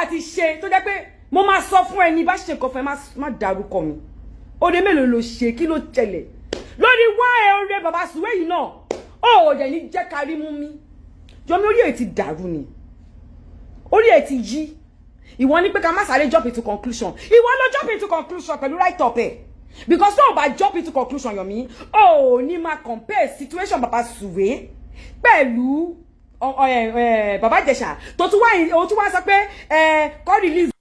táwa ti ṣe tó jẹ́ pé mo máa sọ fún ẹni bá ṣe nǹkan fún ẹ, má dárúkọ mi. Oore mélòó ló ṣe? Kí ló ṣẹlẹ̀ lórí wá ẹ? Oore bàbá Sùwé yìí náà, ó ò dẹ̀ ní jẹ́ kárí mú mi. Yomi, orí ẹ̀ ti dàrú ni, orí ẹ̀ ti yí. Ìwọ ní pé ká má sáré jump into conclusion. Ìwọ ló jump into conclusion pẹ̀lú write up ẹ̀, because tó o bá jump into conclusion, Yomi, o ò ní máa compare situation bàbá Sùwé pẹ̀lú bàbá Ìjẹ̀ṣà tó tún wá, ó tún wá sọ pé ẹ kọ́ release.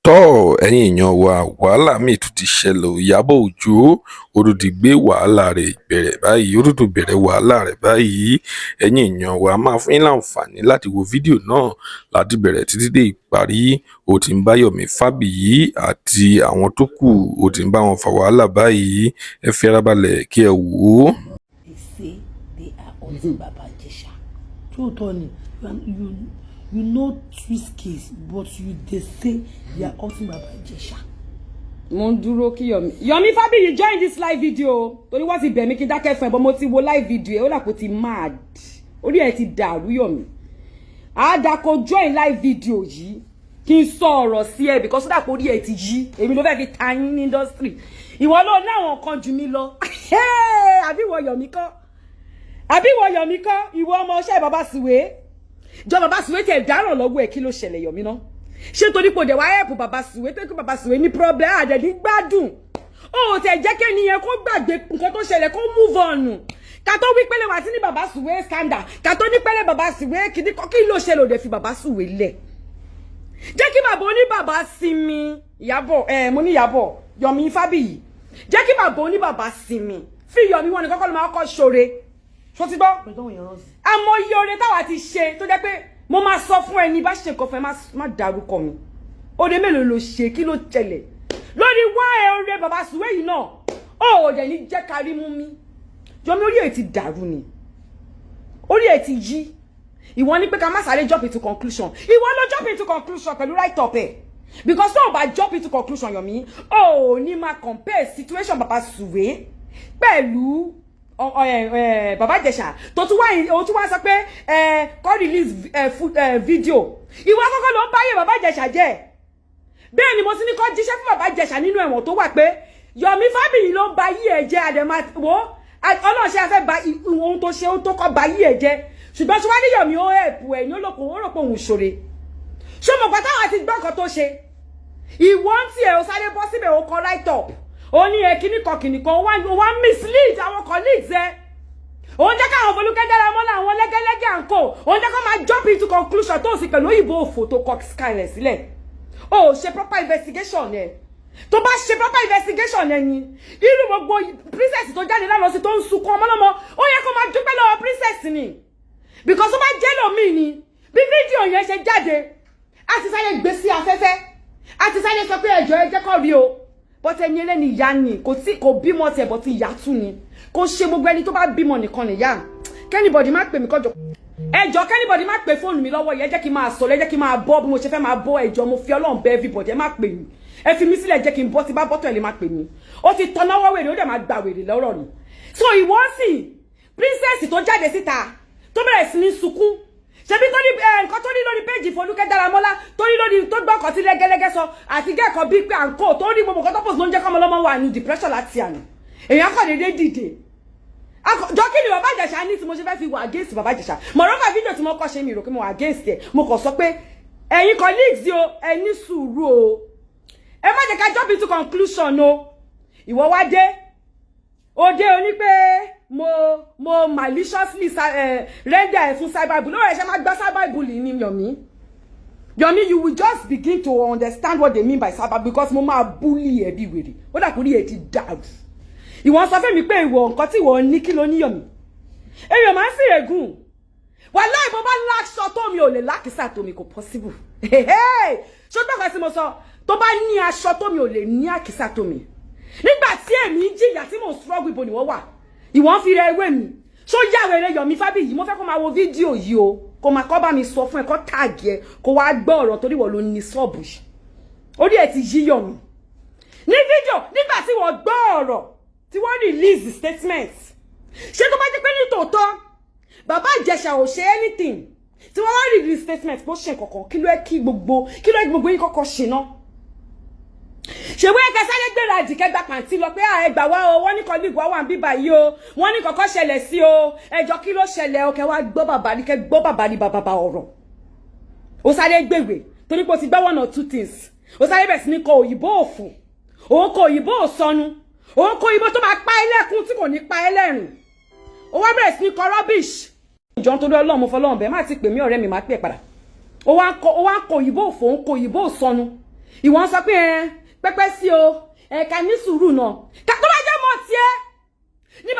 Tọ́, ẹ̀yin èèyàn wa, wàhálà míì tún ti ṣẹlẹ̀ o. Ìyábọ̀ Òjó, ó tún ti gbé wàhálà rẹ̀ bẹ̀rẹ̀ báyìí, ó tún ti bẹ̀rẹ̀ wàhálà rẹ̀ báyìí. Ẹ̀yin èèyàn wa, máa fún yín láǹfààní láti wo fídíò náà láti bẹ̀rẹ̀ títí dé ìparí. Ó ti ń bá Yomi Fábíyì àti àwọn tó kù, ó ti ń bá wọn fa wàhálà báyìí. Ẹ fi ara balẹ̀ kí ẹ wò ó. They say they are hunting Baba Ijesha. Tóòtọ́ ni you no twist case, but you dey say they are hunting Baba Ijesha. Mo ń dúró kí Yomi Fábíyì join this live video, torí wọ́n ti bẹ̀ mí kí n dákẹ́ fún ẹ, but mo ti wo live video ẹ, ó dà kó ti mad, orí ẹ ti dàrú. Yomi, àdàkọ join live video yìí kí n sọ ọ̀rọ̀ sí ẹ, because ó dà kó orí ẹ ti yí. Èmi ló fẹ́ fi ta yín ní industry. Ìwọ ló ní àwọn kan jù mí lọ, àbí ìwọ Yomi kọ́? Àbí ìwọ Yomi kọ́? Ìwọ ọmọ ọṣẹ́ bàbá Sùwé jọ, bàbá Sùwé tiẹ̀ dáràn lọ́wọ́ ẹ̀. Kí ló ṣẹlẹ̀, Yomi náà? Ṣé torí pò dẹ̀ wá help bàbá Sùwé, tó kí bàbá Sùwé ní problem, àdẹ̀ ní gbádùn, ó tẹ̀ jẹ́ kí ẹnìyẹn kó gbàgbé nǹkan tó ṣẹlẹ̀, kó move on? Ká tó wí pélé wá sí ní bàbá Sùwé scandal, ká tó ní pélé bàbá Sùwé kìíní kọ́, kí ló ṣẹlẹ̀? Òde fi bàbá Sùwé lẹ̀, jẹ́ kí bàbá oníbàbá sinmi. Ìyábọ̀ ẹ, mo ní Ìyábọ̀, Yomi Fábíyì, jẹ́ kí bàbá oníbàbá sinmi. Fi Yomi, wọn ni kọ́kọ́ ló máa kọ́ ṣoore. Ṣó ti gbọ́? Àmọ́ iye oore táwa ti ṣe tó jẹ́ pé mo máa sọ fún ẹni bá ṣe nǹkan fún ẹ, má dárúkọ mi. Oore mélòó ló ṣe? Kí ló ṣẹlẹ̀ lórí wá ẹ? Oore bàbá Sùwé yìí náà, ó ò dẹ̀ ní jẹ́ kárí mú mi. Yomi, orí ẹ̀ ti dàrú ni, orí ẹ̀ ti yí. Ìwọ ní pé ká má sáré jump into conclusion. Ìwọ ló jump into conclusion pẹ̀lú write up ẹ̀, because tó o bá jump into conclusion, Yomi, o ò ní máa compare situation bàbá Sùwé pẹ̀lú bàbá Ìjẹ̀ṣà tó tún wá, ó tún wá sọ pé ẹ kọ́ release video. Ìwọ akọ́kọ́ ló ń báyé bàbá Ìjẹ̀ṣà jẹ́. Bẹ́ẹ̀ ni mo ti ní kọ́ jíṣẹ́ fún bàbá Ìjẹ̀ṣà nínú ẹ̀wọ̀n tó wà pé Yomi Fábíyì ló ń ba yí ẹ̀ jẹ́. Àdèmà wo ọlọ́ọ̀ṣẹ́ afẹ́ ba ohun tó ṣe, ó tó kọ́ ba yí ẹ̀ jẹ́. Ṣùgbọ́n ṣé wá ní Yomi ó help ẹ̀ ní olókùn, ó rò pé òun ṣòre. Ṣé mo gbà táwọn àti gbọ́ nǹkan tó ṣe? Ìwọ ń tiẹ̀, ó sáré bọ́ síbẹ̀, ó kọ write up, ó ní ẹ kíní kan kìnì kan, ó wá mislead àwọn colleagues ẹ, òun jẹ́ káwọn Folúkẹ́ Dáramọ́lá, àwọn lẹ́gẹ́lẹ́gẹ́ à ń kó, òun jẹ́ kó máa jump into conclusion tó sì pẹ̀lú òyìnbó òfò tó kọ skyline sílẹ̀. Ó ṣe proper investigation ẹ. Tó bá ṣe proper investigation ẹ ni irú gbogbo princess tó jáde lánàá sí tó ń sunkún ọmọlọ́mọ, ó yẹ kó máa dúpẹ́ lọ́wọ́ princess ni, because ó bá jẹ́ lòmíì ni, bí fídíò yẹn ṣe jáde, a ti sáré gbé sí afẹ́fẹ́, a ti sáré sọ pé ẹjọ́ ẹ jẹ́ kó rí o. But ẹni ẹlẹ́ni ìyá ni, kò tí kò bímọ tiẹ̀, but ìyá tún ni. Kò ṣe gbogbo ẹni tó bá bímọ nìkan nìyá. Kí anybody má pè mí kọjọ, ẹjọ́, kí anybody má pè fóònù mi lọ́wọ́ yẹn. Jẹ́ kí n máa sọ̀rọ̀, ẹ jẹ́ kí n máa bọ́ bí mo ṣe fẹ́ máa bọ́. Ẹjọ́, mo fi Ọlọ́run bẹ̀ everybody, ẹ má pè mí, ẹ fi mí sílẹ̀, jẹ́ kí n bọ́. Tí bá bọ́tọ̀, ẹ lè má pè mí. Ó ti tọ́náwọ́ wèrè, ó dẹ̀ máa gbà wèrè lọ́rọ̀ ni. So ìwọ sì, princess tó jáde síta tó bẹ̀rẹ̀ sí ní sunkún, ṣebí tó ní nǹkan tó ní lórí péjì Folúkẹ́ Dáramọ́lá, tó ní lórí tó gbọ́ ọkọ̀ tí lẹ́gẹ́lẹ́gẹ́ sọ àti gẹ́ẹ̀kọ́ bíi pé à ń kó tó ní gbogbo nǹkan tó pọ̀ ló ń jẹ́ kọ́mọ lọ́mọ wà ní depression láti àná. Èèyàn kọ̀ déédéé dìde jọ. Kí ni bàbá Ìjẹ̀ṣà ní tí mo ṣe fẹ́ fi wà against bàbá Ìjẹ̀ṣà? Mọ̀rọ́fà fídíò tí mo kọ́ ṣe, mi rò pé mo wà against ẹ̀. Mo kàn sọ pé ẹ̀yin colleagues o, ẹ ní sùúrù o, ẹ má jẹ́ ká jump into conclusion o. Ìwọ wá dé, ó dé, o ní pé mo maliciously render ẹ fún cyberbullying. Lórí ẹ ṣe máa gbá cyberbullying ni. Yomi, Yomi, you will just begin to understand what they mean by cyber, because mo máa bully ẹ bí wèrè. Ó dà kórí ẹ ti dàrú. Ìwọ sọ fún mi pé ìwọ nǹkan tí ìwọ ní, kí ló ní, Yomi? Èmi ò máa ń sì règùn. Wàláì, bó bá láṣọ tó mi ò lè lákìsà tó mi, kò possible. Ṣùgbọ́n kan tí mo sọ, tó bá ní aṣọ tó mi ò lè ní àkìsà tó mi. Nígbà tí èmi ń jìyà, tí mò ń struggle, ibo ni wọ́n wà? Ìwọ ń fi rẹ ewé mi. Ṣó yá wẹrẹ? Yomi Fábíyì, mo fẹ́ kó máa wo fídíò yìí o, kó máa kọ́ bá mi sọ fún ẹ, kó tag ẹ, kó wá gbọ́ ọ̀rọ̀, torí wọ́n ló ní ṣọ́ọ̀bù yìí. Orí ẹ̀ ti yí, Yomi. Ní fídíò, nígbà tí wọ́n gbọ́ ọ̀rọ̀ tí wọ́n release statement, ṣé tó bá jẹ́ pé ní tòótọ́ bàbá Ìjẹ̀ṣà ò ṣe anything? Tí wọ́n wá release statement bó ṣe kankan, kí ló yẹ kí gbogbo, kí ló yẹ kí gbogbo yín kọ́kọ́ ṣe náà? Ṣèwé ẹ̀kẹ́ sáré gbéra àjìkẹ́ gba pàǹtí lọ pé à, ẹ gbà wá o, wọ́n ní colleague wá wà ń bíbà yìí o, wọ́n ní kọ́kọ́ ṣẹlẹ̀ sí o, ẹjọ́, kí ló ṣẹlẹ̀ o? Kẹ́ wá gbọ́ bàbá ní, kẹ́ gbọ́ bàbá ní bàbá ọ̀rọ̀. Ó sáré gbèwè torí pé o ti gbọ́ one or two things. Ó sáré bẹ̀rẹ̀ sí ní kọ òyìnbó òfò, òun kọ òyìnbó òsọnu, òun kọ òyìnbó tó máa pa ẹlẹ́kùn tí kò ní pa ẹlẹ́rìn. Ó wá bẹ̀rẹ̀ sí ní kọ rubbish. Ìjọ, nítorí Ọlọ́run, mo fọlọ́run bẹ́ẹ̀, má ti pè mí, ọ̀rẹ́ mi, má pè padà. Ó wá ń kọ òyìnbó òfò, òun kọ òyìnbó òsọnu. Ìwọ ń sọ pé ẹ pẹ́pẹ́ sí o, ẹ̀ka ní sùúrù náà. Ká tó bá jẹ́ mọ́ tiẹ̀ ní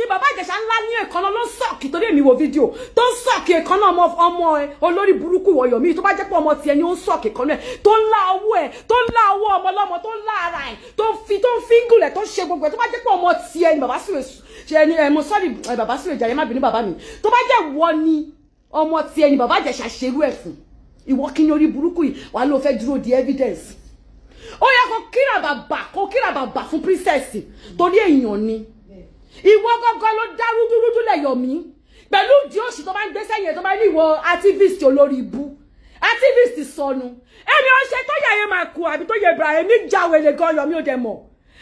bàbá Ìjẹ̀ṣà ńlá ní èkánná ló ń suck, torí èmi wo fídíò tó ń suck èkánná ọmọ ẹ, olórí burúkú Wọ̀yọ̀mí. Tó bá jẹ́ pé ọmọ tiẹ̀ ni ó ń suck èkánná ẹ, tó ń lá ọwọ́ ẹ, tó ń lá ọwọ́ ọmọ ọlọ́mọ, tó ń lá ara ẹ, tó ń fíngùlẹ̀, tó ń ṣe gbogbo ẹ, tó bá jẹ́ pé ọmọ tiẹ̀ ni bàbá sùrè ṣe ni ẹ, mo sọ́ọ̀rì ẹ, bàbá sùrè jàre, má bínú bàbá mi. Tó bá jẹ́ wọ ni ọmọ tiẹ̀ ni bàbá Ìjẹ̀ṣà ṣerú ẹ̀ fún ìwọ, kí ni orí burúkú yìí wàá ló fẹ́ dúró di evidence? Ó yẹ kó kíra bàbà, kó kíra bàbà fún princess, torí èèyàn ni ìwọ gángan ló dá rúdúrúdú lẹ̀yọ̀ mí pẹ̀lú ìdí òṣì tó bá ń gbé sẹ́yìn ẹ̀, tó bá ní ìwọ activist, olórí ibú activist sọnù. Èmi ò ṣe tó yẹ ayé máa kú àbí tó yẹ Ibrahim já wèrè gan yọ mí. Ò dẹ̀ mọ̀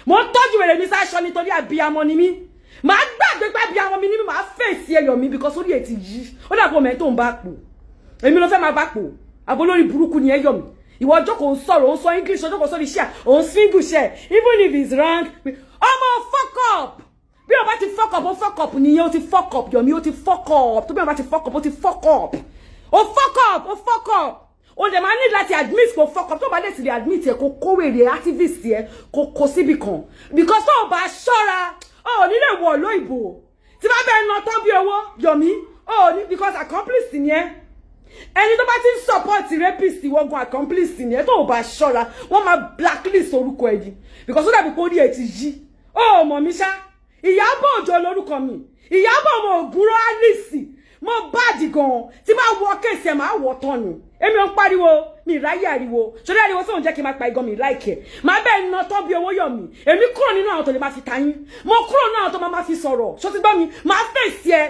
mo ń tọ́jú wèrè mi sáṣọ nítorí àbíamọ ni mí. Màá gbàgbé pé àbíamọ mi ní mi, màá fèsì ẹyọ mi because orí ẹ̀ ti yí. Ó dàbọ̀ mẹ́ tó ń bá pò, èmi ló fẹ́ máa bá pò àbó lórí burúkú ni ẹ yọ mí. Ìwọ jókòó, ń sọ̀rọ̀, ń sọ English, ọjọ́ kò sórí iṣẹ́ òun single share, even if it's wrong. Ọmọ, fuck up. Bí o bá ti fuck up, ó fuck up nìyẹn. Ó ti fuck up, Yomi, ó ti fuck up. Tó bí o bá ti fuck up, ó ti fuck up, ó fuck up, ó fuck up. O dẹ̀ máa ní láti admit kó fuck up. Tó bá lè sì lè admit ẹ, kó kówèrè activist ẹ, kó kó síbì kan, because tó o bá ṣọ́ra, o ò ní lè wọ̀ lóyìnbó tí bá bẹ́ẹ̀ ná tán bí owó, Yomi. O ò ní, because accomplice ni ẹ. Ẹni tó bá ti ń support rapist, wọ́n accomplice ni ẹ. Tó o bá ṣọ́ra, wọ́n máa blacklist orúkọ ẹ di, because ó dàbí pé orí ẹ ti yí. Ó mọ̀ mí ṣá, Ìyábọ̀ Òjó lórúkọ mi, Ìyábọ̀ ọmọ Ògúnrọ̀ Alice. Mo bad gan. Tí bá wọ case ẹ̀, máa wọ̀ tán ni. Èmi ò ń pariwo, mi ráyè ariwo. Ṣọlá, ariwo sóhun jẹ́ kí n máa pa igan mi láìkẹ́. Máa bẹ́ẹ̀ ná tán bí owó yọ̀ mí. Èmi kúrò nínú àwọn tó lè máa fi ta yín, mo kúrò nínú àwọn tó máa fi sọ̀rọ̀. Ṣó ti gbọ́ mi? Máa fèsì ẹ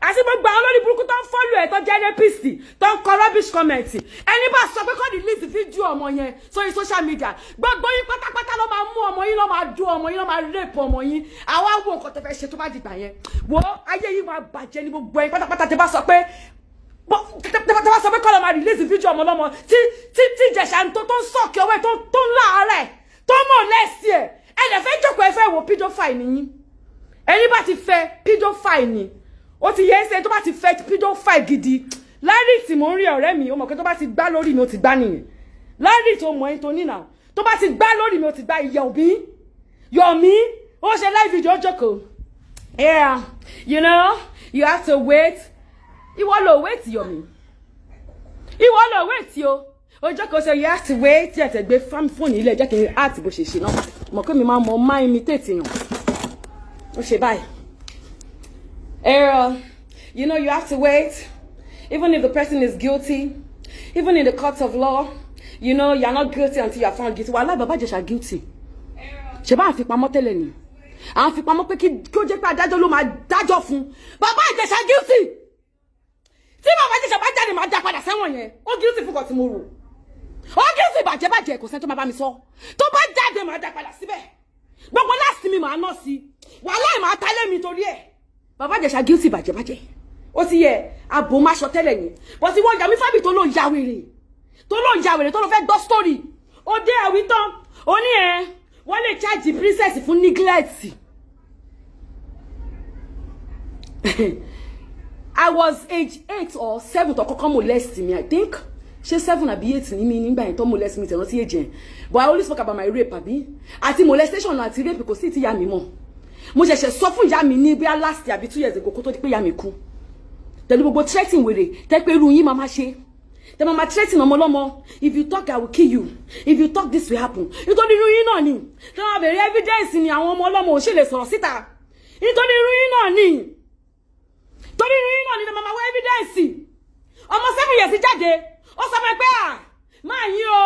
àti gbogbo àwọn olórí burúkú tó ń follow ẹ̀, tó jẹ́ rapist, tó ń kọ rubbish comment. Ẹni bá sọ pé kó release fídíò ọmọ yẹn sórí social media, gbogbo yín pátápátá ló máa mú ọmọ yín, ló máa dún ọmọ yín, ló máa rape ọmọ yín. Àwa wo nǹkan tó fẹ́ ṣe tó bá dìgbà yẹn. Wo ayé yìí máa bàjẹ́ ní gbogbo yín pátápátá. Tẹ́ bá sọ pé kọ́ ló máa release fídíò ọmọ ọlọ́mọ tí Ìjẹ̀ṣà tó ń suck ọwọ́ ẹ̀, tó ń láàárẹ̀, tó mọ̀ lẹ́sì ẹ̀, ẹ̀ lè fẹ́ jókòó, ẹ fẹ́ wo. Pedophile nìyí. Ẹni bá ti fẹ́, pedophile ni. Ó ti yẹ ẹsẹ tó bá ti fẹ́, pedophile gidi. Larry tí mò ń rí, ọ̀rẹ́ mi, ó mọ̀ pé tó bá ti gbá lórí mi, ó ti gbá nìyẹn. Larry tó mọ̀ ẹ́ tó ní nà, tó bá ti gbá lórí mi, ó ti gbá. Ìyẹ̀ òbí Yomi, ó ṣe live video, jókòó. Yeah, you know you have to wait. Ìwọ ló wait, Yomi, ìwọ ló wait o. Ó jókòó ṣe you have to wait. Jẹ́ tẹ̀ gbé fóònù ilé, jẹ́ kí n art bó ṣe ṣe náà. Mọ̀ pé mi máa mọ̀, máa imitate yàn. Ó ṣe báyìí. Error. You know, you have to wait. Even if the person is guilty, even in the court of law, you know, you are not guilty until you are found guilty. Wàhálà, Bàbá Ìjẹ̀ṣà guilty. Ṣé bá ń fi pamọ́ tẹ́lẹ̀ ni? À ń fi pamọ́ pé kí ó jẹ́ pé adájọ́ ló máa dájọ́ fún. Bàbá Ìjẹ̀ṣà guilty. Tí Bàbá Ìjẹ̀ṣà bá jáde, máa dá padà sẹ́wọ̀n yẹn. Ó guilty fún kan tí mo rò. Ó guilty bàjẹ́ bàjẹ́, kò sẹ́ni tó máa bá mi sọ. Tó bá jáde, máa dá padà síbẹ̀. Gbogbo láti mi máa ná sí. Wàhálà ì máa tálé mi torí ẹ̀. Bàbá Ìjẹ̀ṣà guilty bàjẹ́ bàjẹ́. Ó ti yẹ abo máṣọ tẹ́lẹ̀ ni, bó ti wọ́n Yomi Fabiyi tó ló ya wèrè, tó ló ya wèrè, tó ló fẹ́ gbọ́ story. Ó dé àwí tán, ó ní ẹ wọ́n lè charge princess fún neglect. I was age 8 or 7 tó kọ́kọ́ molest me. I think ṣé 7 àbí 8 ní mi nígbà yẹn tó molest me, tẹ̀wọ́n sí age yẹn. But I only spoke about my rape àbí àti molestation àti rape, kò sí ti ìyá mi mọ̀. Mo ṣẹ̀ṣẹ̀ sọ fún ìyá mi ní bíi last year àbí 2 years ago, kó tó di pé ìyá mi kú, pẹ̀lú gbogbo threatening wèrè tẹ́ pé irú yín máa ma ṣe, tẹ́ máa ma threatening ọmọ ọlọ́mọ. "If you talk, I will kill you. If you talk, this will happen." Nítorí irú yín náà ni tẹ́ máa bẹ̀rẹ̀ evidence ni àwọn ọmọ ọlọ́mọ ò ṣe lè sọ̀rọ̀ síta. Nítorí irú yín náà ni, torí irú yín náà ni tẹ́ máa ma wá evidence. Ọmọ 7 years jáde, ó sọ fún ẹ pé à máa yín o,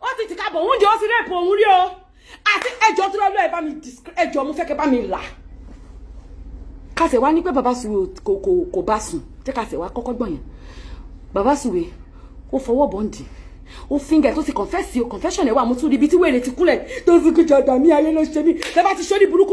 ó ti tìka bọ̀ òun jẹ́, ó ti rape òun rí o. Àti ẹjọ́ tó lọ́ọ́ ẹ bá mi, ẹjọ́ mo fẹ́ kẹ́ bá mi là. Kásẹ̀ wá ní pé bàbá sùn kò bá sùn, jẹ́ kásẹ̀ wá kọ́kọ́ gbọ̀n yẹn. Bàbá Sùwé, ó fọwọ́ bọ́ǹdì, ó finger tó ti confess o. Confession ẹ̀ wà. Mo tún rí ibi tí wèrè ti kúnlẹ̀ tó sì kú jọ̀dọ̀ mi. Ayé ló ṣe mí. Tẹ́ bá ti ṣó ní burúkú.